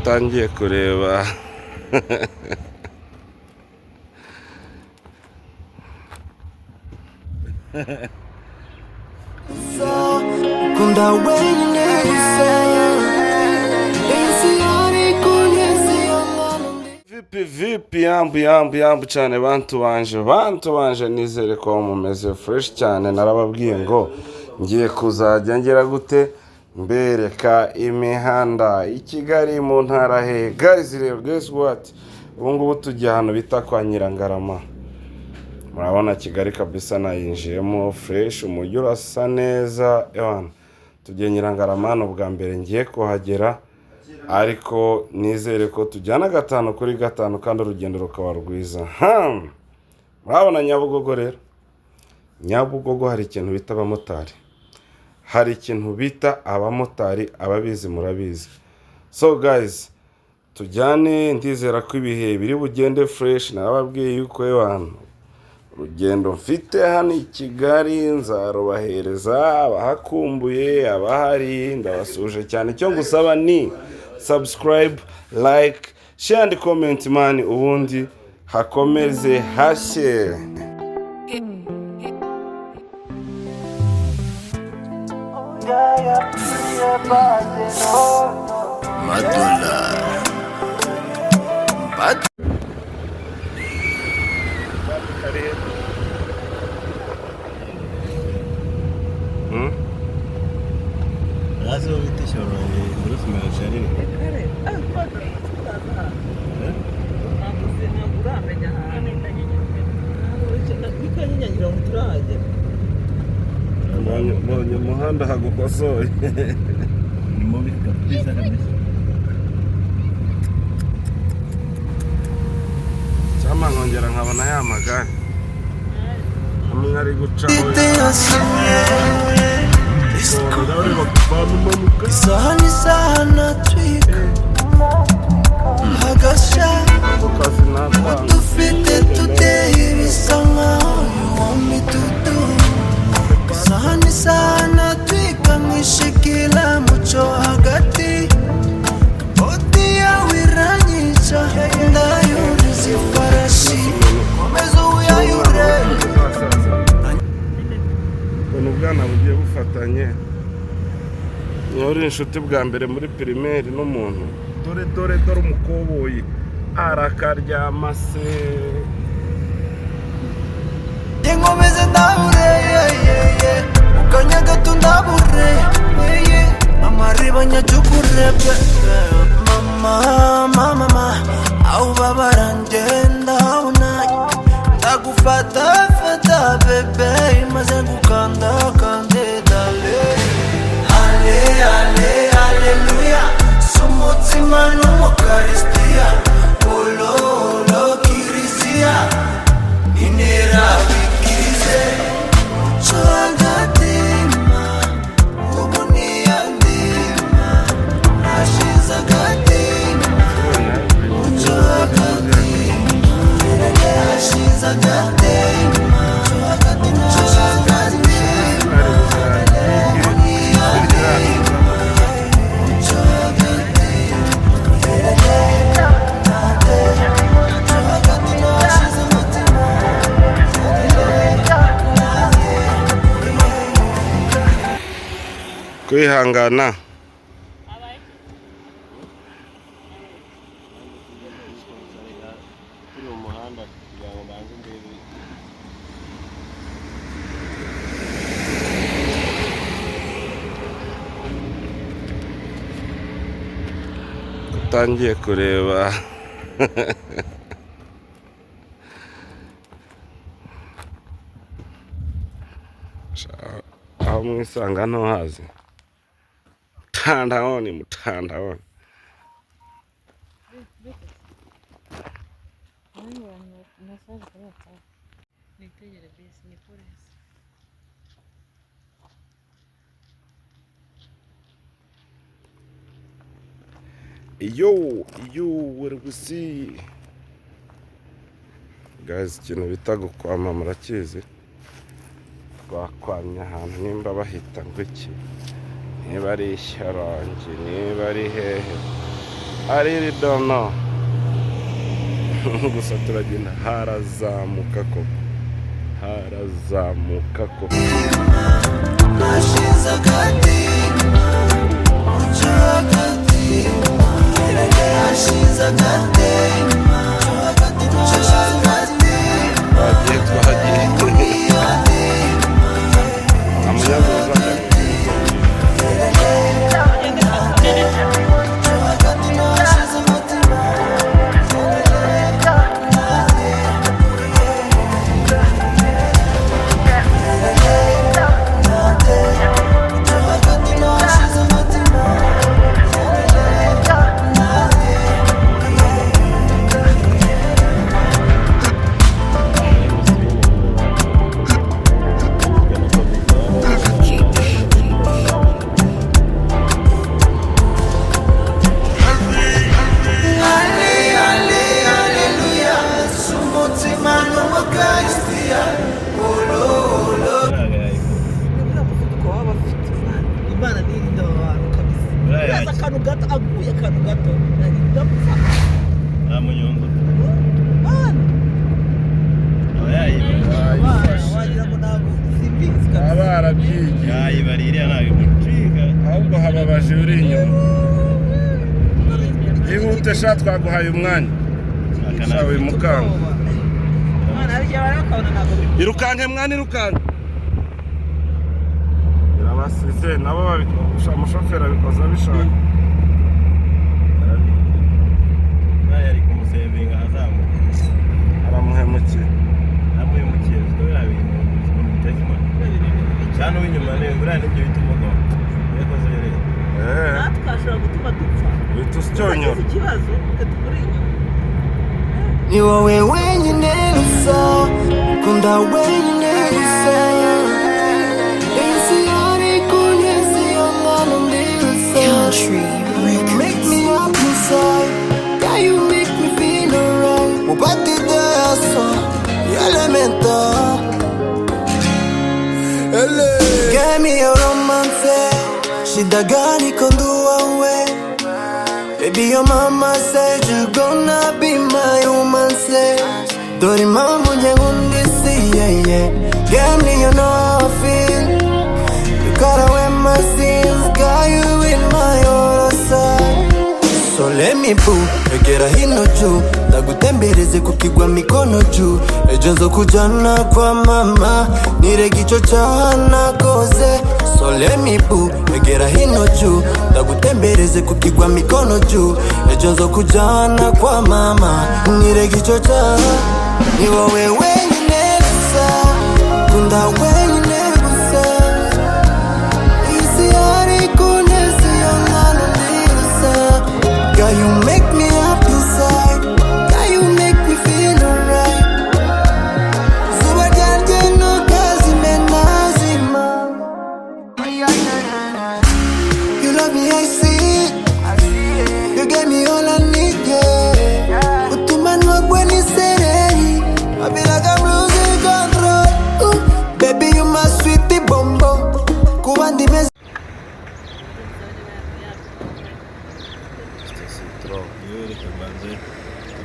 Utangiye kureba. Ukunda wenyine gusa. Ese ariko Vipi vipi, yambu yambu yambu cyane, bantu banje, bantu banje, nizere ko mumeze fresh cyane. Narababwiye ngo ngiye kuzajya ngera gute mbereka imihanda i Kigali mu ntara he. Guys, rero guess what, ubu ngubu tugiye ahantu bita kwa Nyirangarama. Murabona Kigali kabisa nayinjiyemo fresh, umujyi urasa neza. Ewana, tugiye Nyirangarama, ni ubwa mbere ngiye kuhagera, ariko nizere ko tujyana gatanu kuri gatanu kandi urugendo rukaba rwiza. Murabona Nyabugogo rero, Nyabugogo hari ikintu bita abamotari, hari ikintu bita abamotari, ababizi murabizi. So guys, tujyane, ndizera ko ibihe biri bugende fresh. Narababwiye yuko ewana urugendo mfite hano i Kigali nzarubahereza, abahakumbuye, abahari ndabasuje cyane. Icyo ngusaba ni subscribe, like, share and comment man, ubundi hakomeze hashye. Hasi ho bita Shyorongi muri Sumera. Ntabwo uramenya ahantu ngira ngo turahagera. Mbonye umuhanda hagukosoye. Ni mubi kabisa kabisa. Cyangwa nkongera nkabona ya magare amwe ari gucaho. Isaha n'isaha natwika hagasha. Ako kazi natanga. Dufite today bisa nkaho you want me to do. Isaha n'isaha natwika nkishikira muco hagati. Odi yawe iranyica, ndayuriza ifarashi, komeza uyayure. Ukuntu ubwana bugiye bufatanye, niyo uri inshuti bwa mbere muri primaire n'umuntu. Dore dore dore umukoboyi arakaryama se. Nkomeze ndabure ye mu kanya gato ndabure ye amariba nyacukure pe mama mama mama aho ubabara ngenda habona ndagufata fata bébé maze ngukanda kande dale ale ale aleluya si umutsima n'umukarisitiya olo olo kiriziya intera bikirize muco agatima ubu niyandima hashize agatima muco agatima hashize agatima muco agatima ubu niyandima muco agatima muco agatima hashize umutima. Kwihangana. Turi mu muhanda kugira ngo mbanze ndebe. Utangiye kureba. Aho mwisanga ntuhazi, mtandaoni, mtandaoni. Message kuri WhatsApp. Nitegere bisi ni polisi. Yo yo, werugusi guys, ikintu bita gukwama murakizi. Twakwamye ahantu nimba bahita ngo iki, niba ari Ishyorongi, niba ari hehe. I really don't know. Gusa turagenda, harazamuka koko, harazamuka koko. Nashize agatima, mucyo agatima. Nashize agatima, mucyo agatima. Twagiye, twagiye. Nta munyaga uzajya. Nashize umutima. Nashize umutima. Ale, ale, aleluya. Umutima n'umukaristiya. Olo, olo. Ntabwo yayikora. Uriya muvuduko baba bafite, Imana nirinda aba bantu kabisa. Buriya Uraza akantu gato, aguye akantu gato, ndapfa. Nta munyonzi. Mana. Aba yayibariye. Mana, wagira ngo ntabwo simbizi kabisa. Aba arabyigiye. Yayibariye, iriya ntabwo imucika. Ahubwo hababaje uri inyuma. Ihute sha, twaguhaye umwanya. Sha, wimukanga. Mana, hari igihe bareba bakabona ntabwo bikunda. Irukanke mwana, irukanke. Birabasize nabo babikosha, umushoferi abikoze abishaka. Buriya yari kumusevinga azamuka. Aramuhemukiye. Namuhemukiye, uziko biriya bintu ukuntu biteza impanuka cyane, uw'inyuma ni buriya nibyo bita umugongo iyo akoze rero. Eh, Natwe ashobora gutuma dupfa. Uhita usyonyora. Tugize ikibazo tukuri inyuma. Ni wowe wenyine gusa ukunda, wenyine gusa. Isi yari kunyezi mwana ndi gusa. Country You make me up inside. Yeah, you make me feel alright. Mubatide aso elemento. Give me your romance. Shida gani kondua we. Baby, your mama said you gonna be my woman, say. Dore impamvu njye nkunda isi, yeah, yeah. Girl, you know how I feel. You gotta wear my sins. Got you in my other side. So let me boo, egera hino juu, ndagutembereze ku kigwa mikono juu. Ejo nzokujana kwa mama, nirege ico caha nakoze. So let me boo, egera hino juu, ndagutembereze ku kigwa mikono juu. Ejo nzokujana kwa mama, nirege ico caha. Ni wowe wenyine gusa, kunda wenyine gusa. Isi yari kunezi yo mwana ndi gusa. Girl, you make me up inside. Girl, you make me feel alright. Zuba ryanjye ntukazime nazima. You love me, I see it. You gave me all I need, yeah. Utuma ntwagwe n'isereri. I feel like I'm losing control. Ooh, baby, you my sweetie bombo. Kuba ndi meze. Yewe, reka mbanze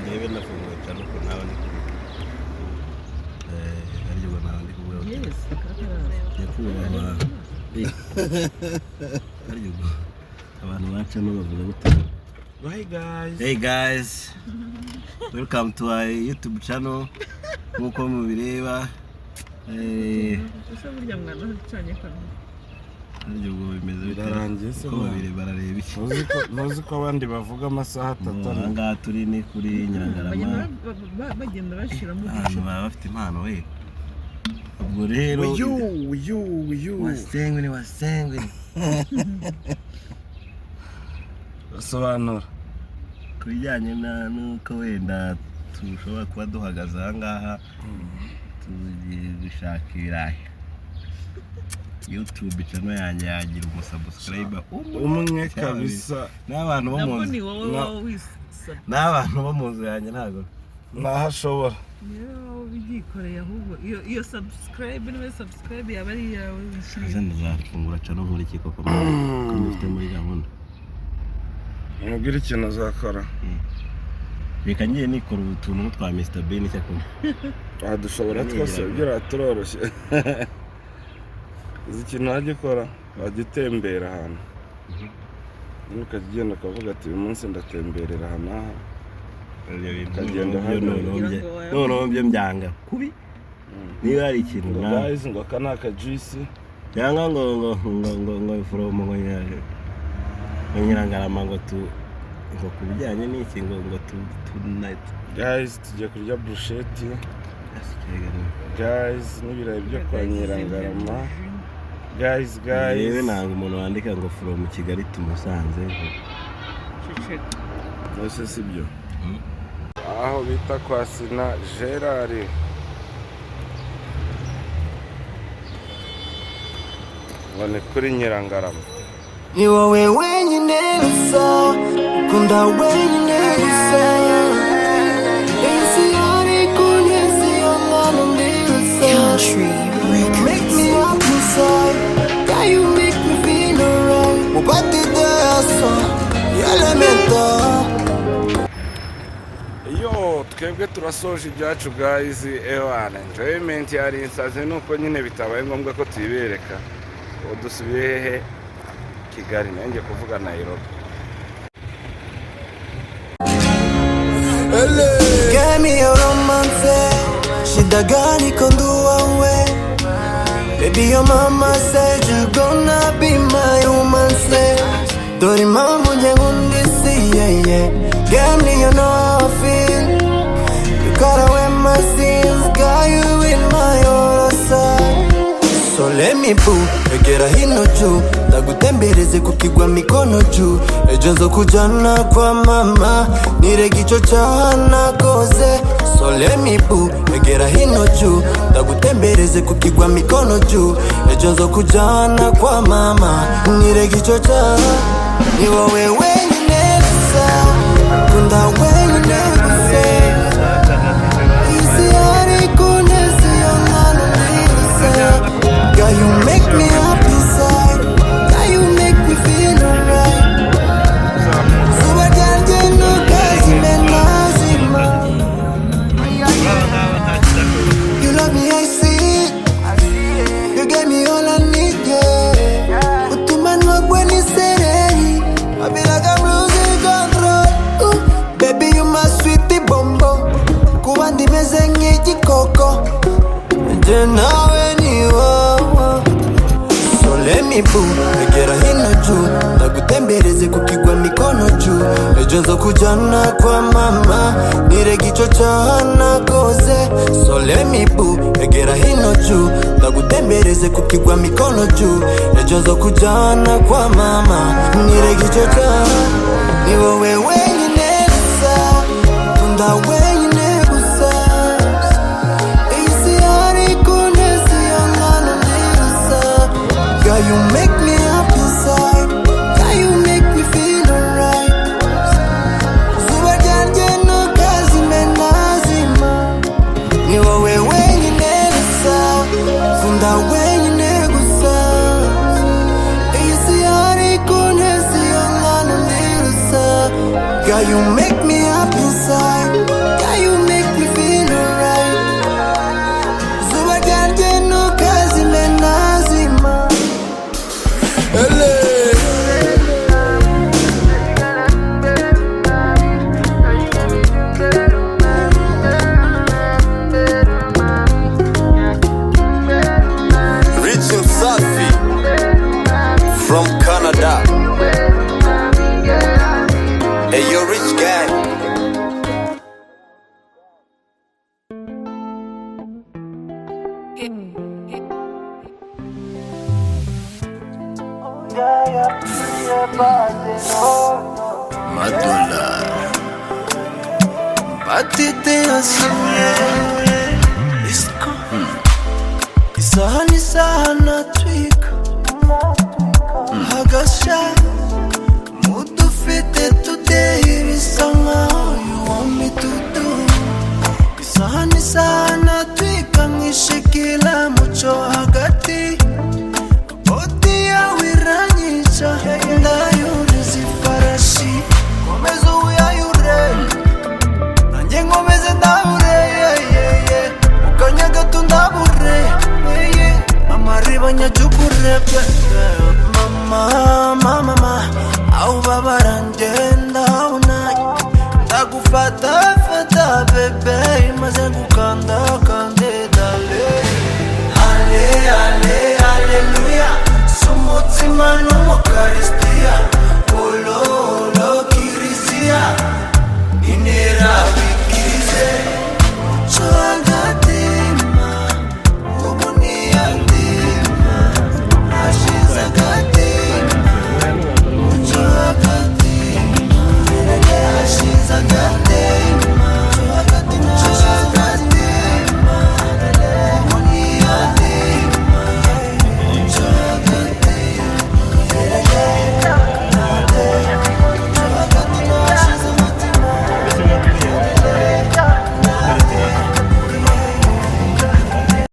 ndebe nafunguye cyane ukuntu nawe ndi kuvuga, ariko ubwo nawe ndi kuvuga. Yes, kakaraza. Nyakubahwa, ariko ubwo abantu bacamo bavuga gute? Bye guys. Hey guys, welcome to our YouTube channel. Nk'uko mubireba, Ese burya mwana ucanye kamera? Harya ubwo bimeze bite? Birarangiye se Uko mwana? babiri barareba iki? Ntuzi ko abandi bavuga amasaha 3? Aha ngaha turi ni kuri Nyirangarama. Bagenda bagenda bashyiramo Ahantu uduce. baba bafite impano we. Ubwo rero Yu yu yu. Wasengwe ni wasengwe. Sobanura. Ku bijyanye n'uko wenda dushobora kuba duhagaze aha ngaha, tugiye gushaka ibirayi. YouTube channel yanjye yagira umusubscriber Umwe kabisa. N'abantu bo mu Nabwo nzu ni wowe waba wisabye. N'abantu bo mu nzu yanjye ntabwo. Naho ashobora. Niyo waba ubyikoreye, ahubwo iyo subscribe, niba subscribe yaba ari iyawe wishyiriye. Ese ndazafungura channel nkora iki koko, ko mbifite muri gahunda? Mubwire ikintu uzakora. Reka ngiye nikora utuntu twa Mr Bean cyakora. Wadushobora twose, ugira turoroshye. Uzi ikintu wajya ukora? Wajya utembera ahantu, nyine ukajya ugenda ukavuga ati: "Uyu munsi ndatemberera aha n'aha." Ibyo bintu Ukagenda noneho hano. Noneho byo mbyanga kubi, niba hari ikintu Ngo na guys, ngo aka ni akajuice. Cyangwa ngo from ngo Nyirangarama, ngo tu ngo ku bijyanye n'iki, ngo tu Guys, tugiye kurya burusheti, guys, n'ibirayi byo kwa Nyirangarama, guys, guys. Yewe, nanga umuntu wandika ngo from Kigali to Musanze. Ceceka. Ese si byo aho bita kwa Sina Gerard? Ngo ni kuri Nyirangarama. Ni wowe wenyine gusa ukunda, wenyine gusa. Isi yari kunezi yo mwana ndi gusa. Country Make Records. me up inside. Yeah, you make me feel alright. Mupatite aso Elemento. Iyo twebwe turasoje ibyacu, guys. Ewana, enjoyment yari insazi, nuko nyine bitabaye ngombwa ko tuyibereka. Ubu dusubiye hehe? Kigali, nanjye kuvuga Nairobi. Get me a romance. Shida gani kondua we? Baby, your mama said you gonna be my woman, say. Dore impamvu njye nkunda isi, yeah. Get me, you know how I feel. You got away my sins. Got you in my other side. So let me boo, egera hino juu, ndagutembereze ku kigwa mikono juu. Ejo nzokujana kwa mama, nirega ico caha nakoze. So let me boo, egera hino juu, ndagutembereze ku kigwa mikono juu. Ejo nzokujana kwa mama, nirega ico caha. Ni wowe wenyine gusa kunda, wenyine gusa. Isi yari kunezi yo mwana ndi gusa. Girl, you make me happy inside. Girl, you make me feel alright. Zuba ryanjye ntukazime nazima. You love me, I see it. You gave me all I need, yeah. Utuma ntwagwe n'isereri. I feel like I'm losing control. Ooh, baby, you my sweetie bombo. Kuba ndimeze nk'igikoko. Njye nawe ni wowe. So let me boo, egera hino juu, ndagutembereze ku kigwa mikono juu. Ejo nzokujana kwa mama, nirega ico caha nakoze. So let me boo, egera hino juu, ndagutembereze ku kigwa mikono juu. Ejo nzokujana kwa mama, nirega ico caha. Ni wowe wenyine gusa kunda, wenyine gusa. Isi yari kunezi yo mwana ndi gusa. Girl, you make me happy inside. Girl, you make me feel alright. Zuba ryanjye ntukazime nazima. Ni wowe wenyine gusa kunda, wenyine gusa. Isi yari kunezi yo mwana ndi gusa. Girl, you make me happy inside. Girl, you make me feel alright. Zuba ryanjye ntukazime nazima. Ele. Rich Msafi from Canada. Hey, yo, Rich Gang. Madola Batite asimye. Isko isaha n'isaha natwika hagasha mudufite today, bisa nkaho you want me to do. Isaha n'isaha natwika nkishikira muco hagati. Body yawe iranyica, ndayuriza ifarashi. Nagabanya chukurebye, mama.